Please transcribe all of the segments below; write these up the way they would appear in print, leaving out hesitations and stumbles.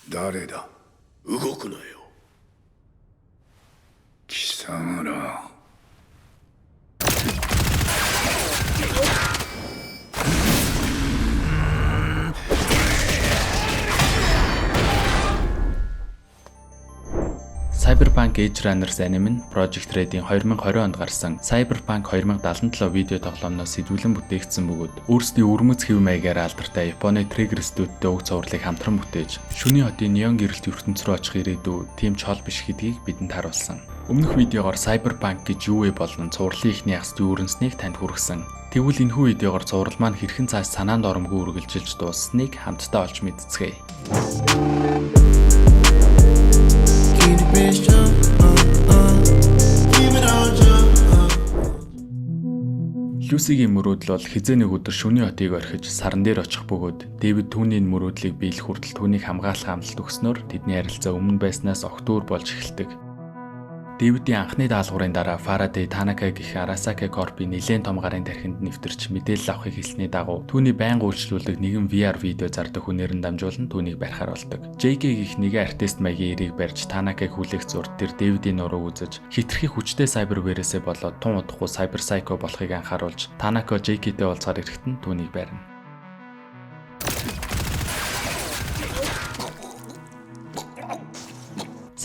誰だ。動くなよ。貴様ら。 Cyberpunk Edgerunners anime нь Project Red-ийн 2020 онд гарсан Cyberpunk 2077 видео тоглоомноос сэдвүүлэн бүтээгдсэн бөгөөд өөрсдийн өвөрмөц хэв маягаар алдартай Японы Trigger Studio-тэй уг цувралыг хамтран бүтээж шөнийн хотын неон гэрэлт ертөнц рүү очих ирээдүй тийм ч хол биш гэдгийг бидэнд харуулсан. Өмнөх видеогоор Cyberpunk гэж юу вэ болон цувралын эхний хагас юу өрнөснийг танд хүргэсэн. Тэгвэл энэхүү видеогоор цуврал маань хэрхэн цааш санаанд оромгүй үргэлжилж дууссаныг хамтдаа олж мэдцгээе. Keep the bitch jump, Keep it on jump, Люсигийн мөрөөдөл бол хэзээ нэг өдөр шөнийн хотыг орхиж саран дээр очих бөгөөд Дэвид түүний энэ мөрөөдлийг биелэх хүртэл түүнийг хамгаалах амлалт өгснөөр тэдний харилцаа өмнө байснаас огт өөр болж эхэлдэг. Дэвидийн анхны даалгаврын дараа Фарадей Танака гэх Арасака Корпын нэлээн том гарын тархинд нэвтэрч мэдээлэл авахыг хэлсний дагуу түүний байнга үйлчлүүлдэг нэгэн VR видео зардаг хүнээр нь дамжуулан түүнийг барихаар болдог. JK гэх нэгэн артист маягийн эрийг барьж Танакаг хүлээх зурд тэр Дэвидийн нурууг үзэж хитрхи хүчтэй cyberware-ээсээ болоод тун удахгүй cyber psycho болохыг анхааруулж Танака JK-тэй уулзгаар ирэхэд нь түүнийг барина.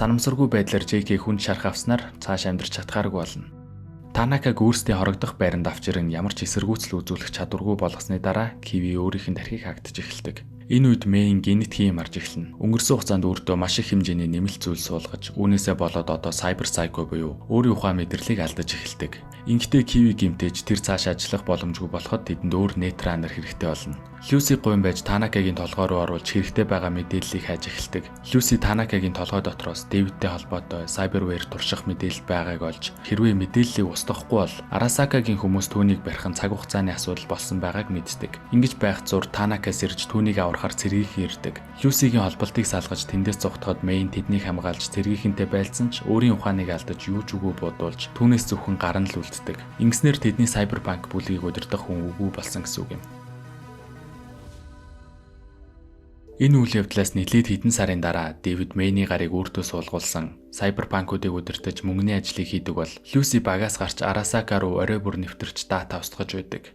Санамсаргүй байдлаар JK хүнд шарх авснаар цааш амьдрч чадхааргүй болно. Танакаг өөрсдийн хорогдох байранд авч ирэн ямар ч эсэргүүцэл үзүүлэх чадваргүй болгосны дараа Киви өөрийнх нь тархийг хагдаж эхэлдэг. Энэ үед Мэйн генетик юм арж эхэлнэ. Өнгөрсөн хугацаанд өөртөө маш их хэмжээний нэмэлт зүйл суулгаж, үүнээсээ болоод одоо cyber psycho буюу өөрийн ухаан мэдрэлийг алдаж эхэлдэг. Ингэхдээ Киви гэмтээж тэр цааш ажиллах боломжгүй болоход тэдэнд өөр Netrunner хэрэгтэй болно. Люси гуйн байж Танакагийн толгой руу оруулж хэрэгтэй байгаа мэдээллийг хайж эхэлдэг. Люси Танакагийн толгой дотроос Дэвидтэй холбоотой cyberware турших мэдээлэл байгааг олж хэрвээ мэдээллийг устгахгүй бол Арасакагийн хүмүүс түүнийг барих нь цаг хугацааны асуудал болсон байгааг мэддэг. Ингэж байх зур Танакаас ирж түүнийг аврахаар цэргийнхэн ирдэг. Люсигийн холболтыг салгаж тэндээс зугтахад Мэйн тэднийг хамгаалж цэргийнхэнтэй байлдсан ч өөрийн ухааныг алдаж юу ч үгүй бодуулж түүнээс зөвхөн гар нь л үлддэг. Ингэснээр тэдний Cyberpunk бүлгийг удирдах хүн үгүй болсон гэсэн үг юм. Энэ үйл явдлаас нэлээд хэдэн сарын дараа Дэвид Мэйний гарыг өөртөө суулгуулсан. Cyberpunk-уудыг удирдах мөнгөний ажлыг хийдэг бол Люси багаас гарч Арасака руу орой бүр нэвтэрч дата устгаж байдаг.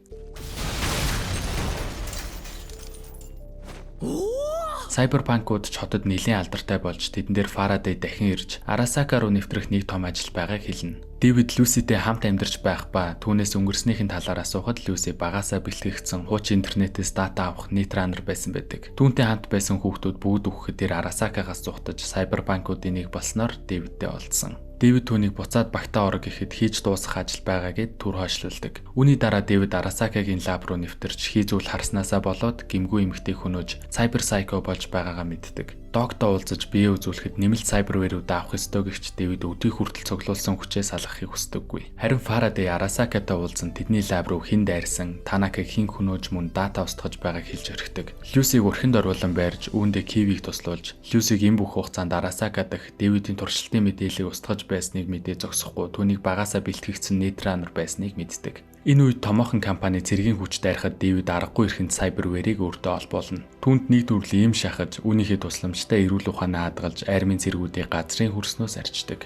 Cyberpunk-ууд ч хотод нэлээн алдартай болж тэдэн дээр Фарадей дахин ирж Арасака руу нэвтрэх нэг том ажил байгааг хэлнэ. Дэвид Люситэй хамт амьдарч байх ба түүнээс өнгөрснийхэн талаар асуухад Люси багасаа бэлтгэгдсэн хуучин интернетээс дата авах Netrunner байсан байдаг. Түүнтэй хамт байсан хүүхдүүд бүгд үхэхэд тэр Арасакагаас зугтаж Cyberpunk-уудын нэг болсноор Дэвидтэй олдсон. Дэвид түүнийг буцаад багтаа ор гэхэд хийж дуусгах ажил байгаа гэд түр хойшлуулдаг. Үүний дараа Дэвид Арасакагийн лаб руу нэвтэрч хий зүйл харснаасаа болоод гэмгүй эмэгтэй хөнөөж Cyber Psycho болж байгаагаа мэддэг. Догтой уулзаж бие үзүүлэхэд нэмэлт cyberware-үүд авах ёстой гэгч Дэвид өдий хүртэл цуглуулсан хүчээ салгахыг хүсдэггүй. Харин Фарадей Арасакатай уулзан тэдний лаб руу хэн дайрсан, Танакаг хэн хөнөөж мөн дата устгаж байгааг хэлж орхидог. Люсиг өрхөнд оруулан байрж үүндээ Кивиг туслуулж Люсиг энэ бүх хугацаанд Арасака дахь Дэвидийн туршилтын мэдээллийг устгаж байсныг мэдээ зогсохгүй түүнийг багасаа бэлтгэгдсэн Netrunner байсныг мэддэг. Энэ үед томоохон компани цэргийн хүч дайрахад Дэвид аргагүй эрхэнд cyberware-ыг өөртөө олбоолно. Түүнд нэг төрлийн им шахаж, үүнийхээ тусламжтай эрүүл ухаанаа хадгалж армийн цэргүүдийг газрын хөрснөөс арчдаг.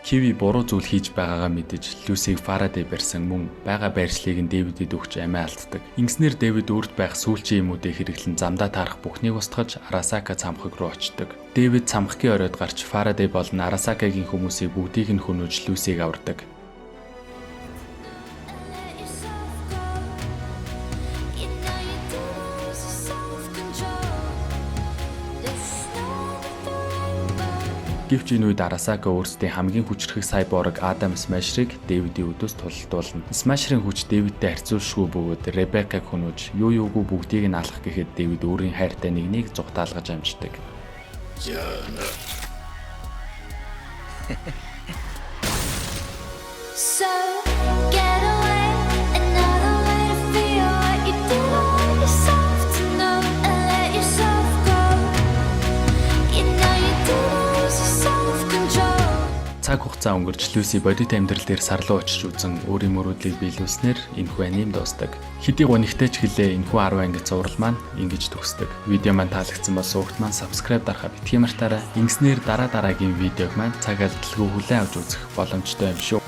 Киви буруу зүйл хийж байгаагаа мэдэж Люсиг Фарадей барьсан мөн байгаа байршлыг нь Дэвидэд өгч амиа алддаг. Ингэснээр Дэвид өөрт байх сүүлчийн юмудыг хэрэглэн замдаа таарах бүхнийг устгаж Арасака цамхаг руу очдог. Дэвид цамхагийн оройд гарч Фарадей болон Арасакагийн хүмүүсийг бүгдийг нь хөнөөж Люсиг авардаг. Let yourself go. You know you do lose your self-control. There's no end of the rainbow. Гэвч энэ үед Арасака өөрсдийн хамгийн хүчрхэг cyborg Адам Smasher-ыг Дэвидийн өдөөс тулалдуулна. Smasher-ын хүч Дэвидтэй харьцуулшгүй бөгөөд Ребеккаг хөнөөж юу юугүй бүгдийг нь алах гэхэд Дэвид өөрийн хайртай нэгнийг зугатаалгаж амждаг. じゃあな。 So get away, another way to feel what you did want yourself to know, and let yourself go. You know you do lose your self-control. Цаг хугацаа өнгөрч Люси бодит амьдрал дээр сар руу очиж үзэн өөрийн мөрөөдлийг биелүүлснээр энэхүү аниме дуустдаг. Хэдий гунигтай ч гэлээ, энэхүү 10 анги цуврал маань ингэж төгсдөг. Видео маань таалагдсан бол сувагт маань subscribe дарахаа битгий мартаарай. Ингэснээр дараа дараагийн видеог маань цаг алдалгүй хүлээн авч үзэх боломжтой юм шүү.